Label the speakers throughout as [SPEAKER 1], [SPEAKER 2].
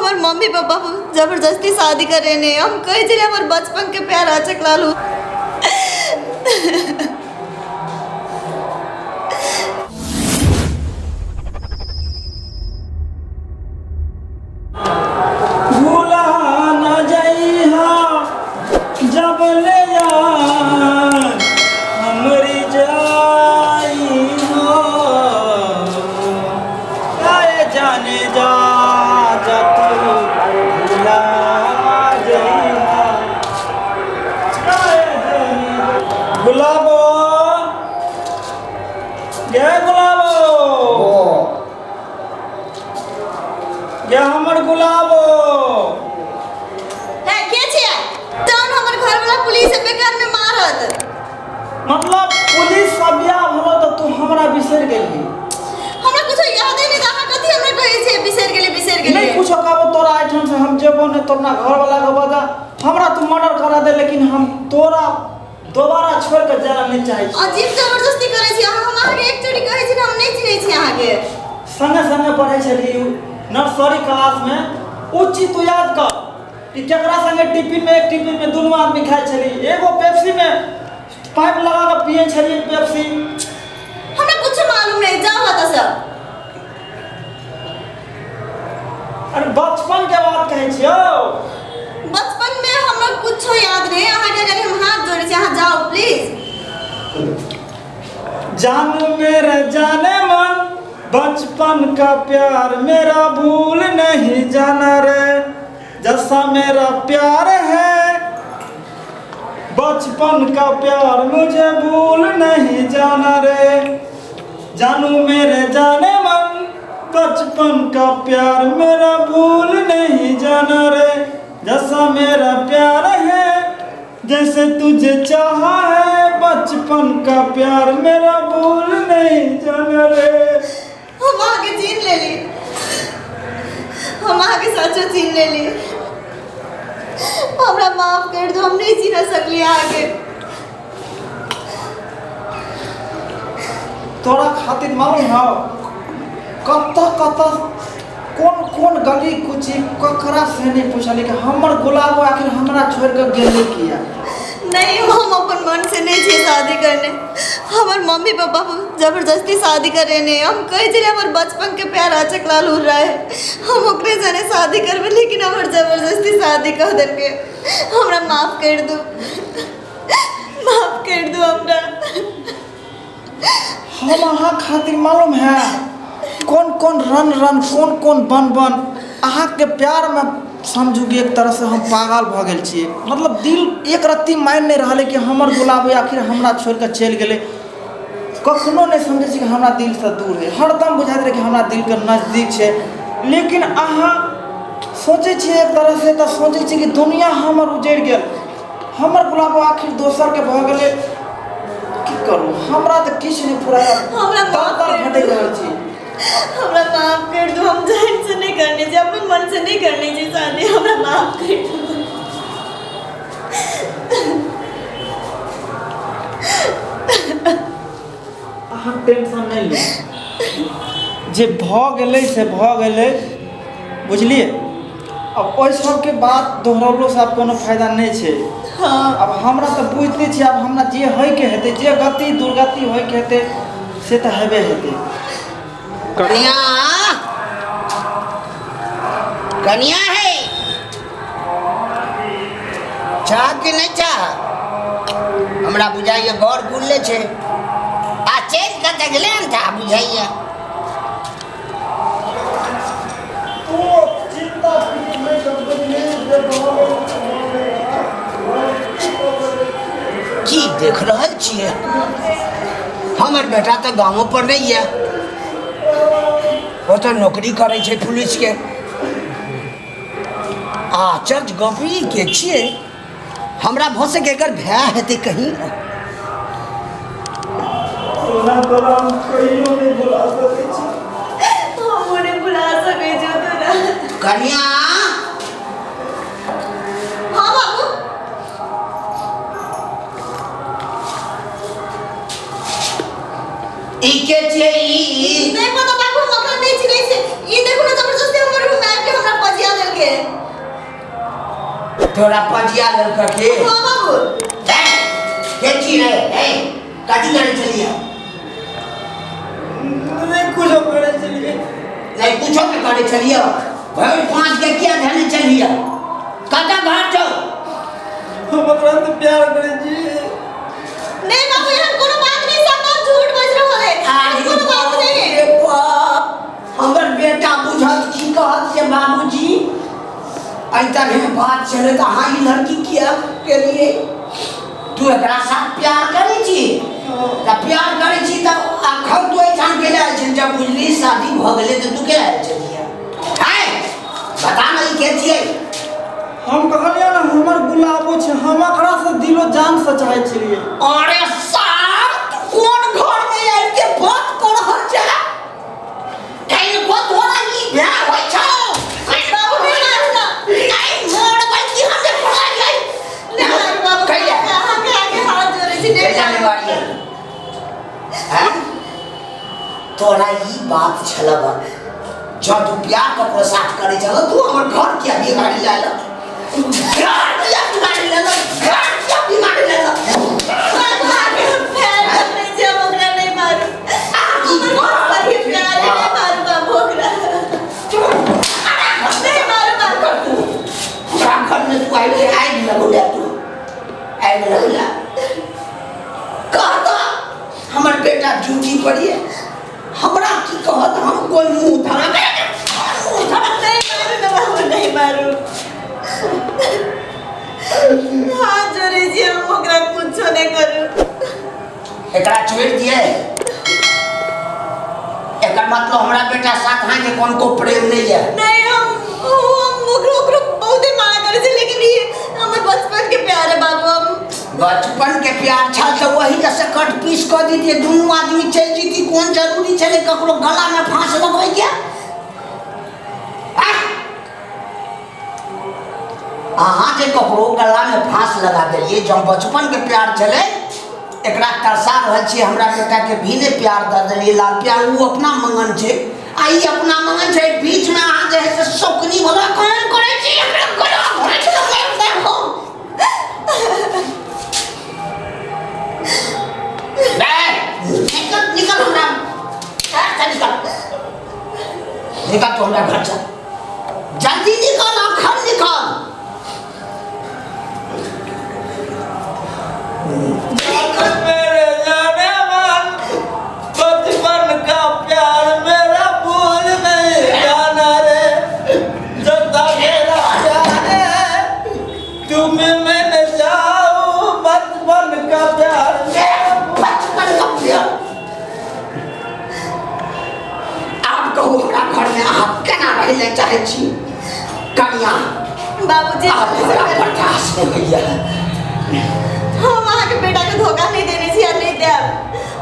[SPEAKER 1] हमर mummy papa जबरदस्ती शादी करेने। हम कहै छलियै हमर बचपन के प्यार अचक लालू।
[SPEAKER 2] भूला न जइहा जब ले यार हमरी जाई हो, आए जाने जा जा तू भूला जइहा, आए जाने। गुलाबो गे गुलाबो गे हमर गुलाबो।
[SPEAKER 1] है के छियै तहन हमर घर वाला पुलिस बेकार में मारत।
[SPEAKER 2] मतलब पुलिस सब बियाह भेलो तऽ तू हमरा बिसरि गेलही?
[SPEAKER 1] हमरा कुछो यादे नहीं तऽ अहाँ कथी हमरा कहै छियै बिसरि गेलियै बिसरि गेलियै?
[SPEAKER 2] नहीं कुछो कहबो तोरा एहिठाम से हम जेबो नहीं, तो अपना घर वाला के बजा हमरा तू मर्डर करा दे, लेकिन हम तोरा दोबारा छोड़ के जाना नहीं चाहे छी।
[SPEAKER 1] अजीब जबरदस्ती करै छी अहाँ। हम अहाँके एक चोरी कहै छी ने, हम नहीं चिन्है छी अहाँके।
[SPEAKER 2] संगे संगे पढ़ै छली नर्सरी क्लास में, उ चीज तू याद कर कि केकरा संगे टिफिन में एक टिफिन में दुनू आदमी खाइ छली, एगो पेप्सी में पाइप लगा के पिए छली पेप्सी।
[SPEAKER 1] हमरा कुछ मालूम नहीं, जाओ हता से।
[SPEAKER 2] अरे बचपन के बात कहै छियौ।
[SPEAKER 1] बचपन में हमरा कुछो याद नहीं। अहाँके अगर हम हाथ जोड़ै छी, अहाँ जाओ प्लीज।
[SPEAKER 2] जानू मेरे जाने मन, बचपन का प्यार मेरा भूल नहीं जाना रे, जैसा मेरा प्यार है बचपन का प्यार मुझे भूल नहीं जाना रे। जानू मेरे जाने मन, बचपन का प्यार मेरा भूल नहीं जाना रे, जैसा मेरा प्यार है जैसे तुझे चाहा है, बचपन का प्यार मेरा भूल नहीं जाना रे।
[SPEAKER 1] हम अहाँके छीन लेली, हम अहाँके सचो छीन लेली। हमरा माफ कर दो, हम नहीं चिन्ह सकली अहाँके।
[SPEAKER 2] तोरा खातिर मालूम हौ कतऽ कतऽ कोन कोन गली कुची ककरा से नहीं पूछली कि हमर गुलाबो आखिर हमरा छोड़ के गेलै किया।
[SPEAKER 1] नहीं, हम अपन मन से नहीं छी शादी करने, हमर मम्मी पापा जबरदस्ती शादी करेने। हम कहै छलियै हमर बचपन के प्यार अचक लाल उड़ रहा है, हम ओकरे सने शादी करबै, लेकिन हमर जबरदस्ती शादी कह देलकै। हमरा माफ कर दू, माफ कर दू हमरा।
[SPEAKER 2] हम अहाँ खातिर मालूम है कोन कोन रन रन कोन कोन बन बन अहाँके प्यारमे समझू कि एक तरहसँ हम पागल भऽ गेल छियै। मतलब दिल एक रत्ती मानि नहि रहल कि हमर गुलाब आखिर हमरा छोड़िकऽ चलि गेलै। कखनो नहि समझै छी कि हमरा दिलसँ दूर है, हरदम बुझाइत रहै कि हमरा दिलके नजदीक छै। लेकिन अहाँ सोचै छियै एक तरहसँ तऽ सोचै छियै कि दुनिया हमर उजड़ि गेल, हमर गुलाब आखिर दोसरके भऽ गेलै। की करू, हमरा तऽ किछु नहि फुराय,
[SPEAKER 1] हमरा
[SPEAKER 2] तर
[SPEAKER 1] माफ
[SPEAKER 2] तर
[SPEAKER 1] कर
[SPEAKER 2] भटकि
[SPEAKER 1] दू।
[SPEAKER 2] रहल छी।
[SPEAKER 1] हमरा माफ कर दू, हम जान से नहीं करने छी, अपन मन से नहीं करने छी शादी, हमरा माफ कर दू।
[SPEAKER 2] अहाँ टेंशन नहि लिअ, जे भऽ गेलै से भऽ गेलै, बुझलियै? अब ओहि सबके बात दोहरौलोसँ आब कोनो फायदा नहि छै।
[SPEAKER 1] हाँ।
[SPEAKER 2] अब हमरा तऽ बुझिते छियै, आब हमरा जे होइके हेतै, जे गति दुर्गति होइके हेतै से तऽ हेबे हेतै।
[SPEAKER 3] कनिया, कनिया है चाह कि नहीं चाह? हमरा बुझाइए घर गुलले छै आ चलि कतऽ गेलै हन था बुझाइए। की देख रहल छियै? हमर बेटा तऽ गामो पर नहि यऽ, ओ तऽ नौकरी करै छै पुलिसके। आ चर्च गप ई के छियै? हमरा भऽ सके एकर भाय हेतै कहीं।
[SPEAKER 2] तोरा तोरा हम कहियो नहि भुला सकै छी।
[SPEAKER 1] हमहूँ नहि भुला सकै छियौ तोरा।
[SPEAKER 3] कनिया।
[SPEAKER 1] हाँ बाबू।
[SPEAKER 3] ई के छियै ई?
[SPEAKER 1] नहीं पता बाबू, हम ओकरा नहीं चिन्है छियै। ई देखू ने, जबरदस्ती हमर रूम में आबि के हमरा पजिया देलकै।
[SPEAKER 3] तोरा पजिया लेलक के?
[SPEAKER 1] हाँ बाबू।
[SPEAKER 3] ए, के छी रे? ए, कथी करै छलियै?
[SPEAKER 2] नहीं कुछो करै छलियै।
[SPEAKER 3] नहीं कुछो नहि करै छलियै? भरि पाँच के किया धने छलियै? कतऽ घर छौ?
[SPEAKER 2] हम ओकरा से प्यार करै छी।
[SPEAKER 1] नहीं बाबू, यहाँ कोनो बात नहीं, सब बात झूठ बज रहल है।
[SPEAKER 3] आरे
[SPEAKER 1] कोनो बात नहीं।
[SPEAKER 3] रे बाप, हमर बेटा बुझत की कहत से बाबूजी एहि तरहे बात छलै तऽ अहाँ ई लड़की किया केलियै? तू एकरा साथ प्यार करै छी? तऽ प्यार करै छी तऽ अखन तू एहिठाम केला आयल छली? जब बुझली शादी भऽ गेलै तऽ तू केला आयल छलियै? आँय, बता ने, ई के छियै?
[SPEAKER 2] हम कहलियै ने, हमर गुलाबो छै, हम एकरा से दिलो जान से चाहै छलियै।
[SPEAKER 3] अरे सार, तू कोन घर में आबि के बात कऽ रहल छै? कहियो तोरा ई ब्याह होइ छौ?
[SPEAKER 1] बाबू, नहीं मारू ना।
[SPEAKER 3] नहीं मोड़बै कि हम जे पढ़ाई
[SPEAKER 1] नहीं मारू बाबू।
[SPEAKER 3] कैला?
[SPEAKER 1] अहाँके आगे हाथ जोड़ै छी, नहीं
[SPEAKER 3] कैला
[SPEAKER 1] मारू।
[SPEAKER 3] मारियै? हैं? तोरा ई बात छलऽ, जँ तू प्यार ककरो साथ करै छल, तू हमर घर किया बिगाड़ि लेल? घर किया बिगाड़ि लेल? घर किया बिगाड़ि लेल?
[SPEAKER 1] बाबू, अहाँके हम प्यार करै छी, हम ओकरा नहीं मारू। हमर बचपन के प्यार है, नहीं मारू बाबू ओकरा। नहीं मारू बाबू।
[SPEAKER 3] हमरा घरमे तू आबि आगि लगौले, तू आगि लगौले। कहता हमर बेटा ड्यूटी पर ये, हमरा की कहत? हम कोई मुंह धरा, मुंह धरा।
[SPEAKER 1] नहीं मारू ना बाबू, नहीं मारू। हाथ जोड़ै छी, हम ओकरा कुछो नहीं करू।
[SPEAKER 3] एकरा छोड़ि दिए? एकर मतलब हमरा बेटा साथ अहाँके कोन को प्रेम नहीं है?
[SPEAKER 1] नहीं, हम ओकरो ओकरो बहुते माना करै छी, लेकिन ई हमर बचपन के प्यार है बाबू, हम
[SPEAKER 3] बचपन के प्यार छल तऽ वही से कट पीस कऽ दितियै, दुनू आदमी चलि जैती। कोन जरूरी छलै ककरो गलामे फाँस लगबैके? आह! अहाँ जे ककरो गलामे फाँस लगा देलियै, जँ बचपन के प्यार छलै, एकरा तरसा रहल छियै, हमरा बेटाके भी नहि प्यार दऽ देलियै लाल प्यार। ओ अपना मगन छै आ ई अपना मगन छै, बीचमे अहाँ जे है से शौकनी वाला काम करै छी। एकरा गला भरै छै, मारि देब हम। निकल, निकल, हमरा घर से निकल, निकल तो हमरा घर से जल्दी निकल, अखन निकल।
[SPEAKER 2] मेरे जाने मन, बचपन का प्यार मेरा भूल नहीं जाना रे। जता मेरा प्यार है, तुम्हें मैंने जाऊं, बचपन का प्यार मेरा।
[SPEAKER 3] बचपन का प्यार। आब कहू, हमरा घरमे अहाँ केना रहै लए चाहै छी कनिया?
[SPEAKER 1] बाबूजी,
[SPEAKER 3] आब हमरा बर्दाश्त नहि होइए।
[SPEAKER 1] हम अहाँके बेटा के धोखा नहीं देने छी आ नहीं देब।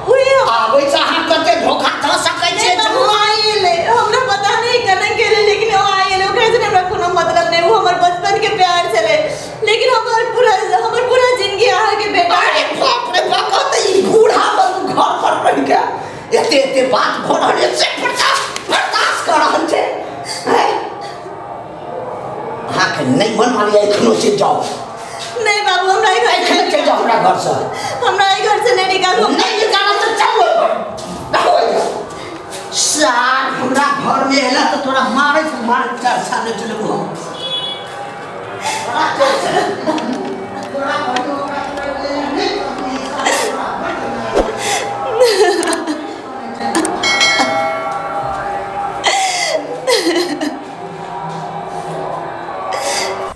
[SPEAKER 1] वही हम
[SPEAKER 3] आबै से अहाँ कते धोखा दऽ सकै छियै?
[SPEAKER 1] नहीं बाबू, आई एलै, हमरा पता नहीं केना गेलै, लेकिन ओ आई एलै। ओकरा से हमरा कोनो मतलब नहीं, वो हमर बचपन के प्यार छलै, लेकिन हमर पूरा जिंदगी अहाँके बेटा।
[SPEAKER 3] अरे बाप रे बाप, तऽ ई बूढ़ा बंधु घर पर रहि के एते एते बात भऽ रहल छै से बर्दाश्त बर्दाश्त कऽ रहल छै, हैं? अहाँके नहि मन मानिए, एखनो से जाउ।
[SPEAKER 1] नहीं बाबू, हमरा ई घर
[SPEAKER 3] एखन चलि जाउ हमरा घरसँ।
[SPEAKER 1] हमरा ई घर से नहीं निकालू।
[SPEAKER 3] नहि निकालब तऽ चलू एहिपर। रहू एहिपर। सार हमरा घरमे एला तऽ तोरा मारैत मारैत चर्चा नहि चलबू हम। तोरा तोरा घरमे हमरा नहि।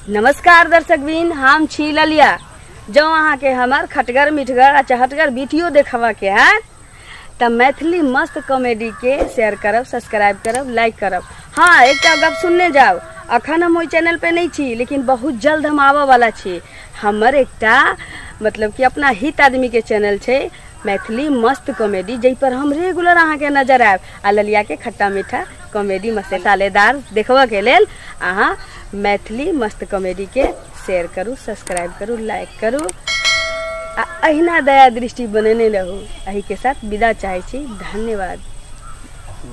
[SPEAKER 4] नमस्कार दर्शकबिन, हम छी ललिया। जँ अहाँके हमर खटगर मिठगर आ चहटगर वीडियो देखबाके हैत तऽ मैथिली मस्त कॉमेडीके शेयर करब, सब्सक्राइब करब, लाइक करब। हाँ, एकटा गप सुनने जाउ, अखन हम ओहि चैनल पे नहि छी, लेकिन बहुत जल्द हम आबऽ वाला छी। हमर एकटा मतलब कि अपना हित आदमीके चैनल छै मैथिली मस्त कॉमेडी, जाहि पर हम रेगुलर अहाँके नजर आयब आ ललियाके खट्टा मीठा कॉमेडी मसालेदार देखबऽके लेल अहाँ मैथिली मस्त कॉमेडीके शेयर करू, सब्सक्राइब करू, लाइक करू आ अहिना दया दृष्टि बनेने रहू। एहिके साथ विदा चाहै छी। धन्यवाद।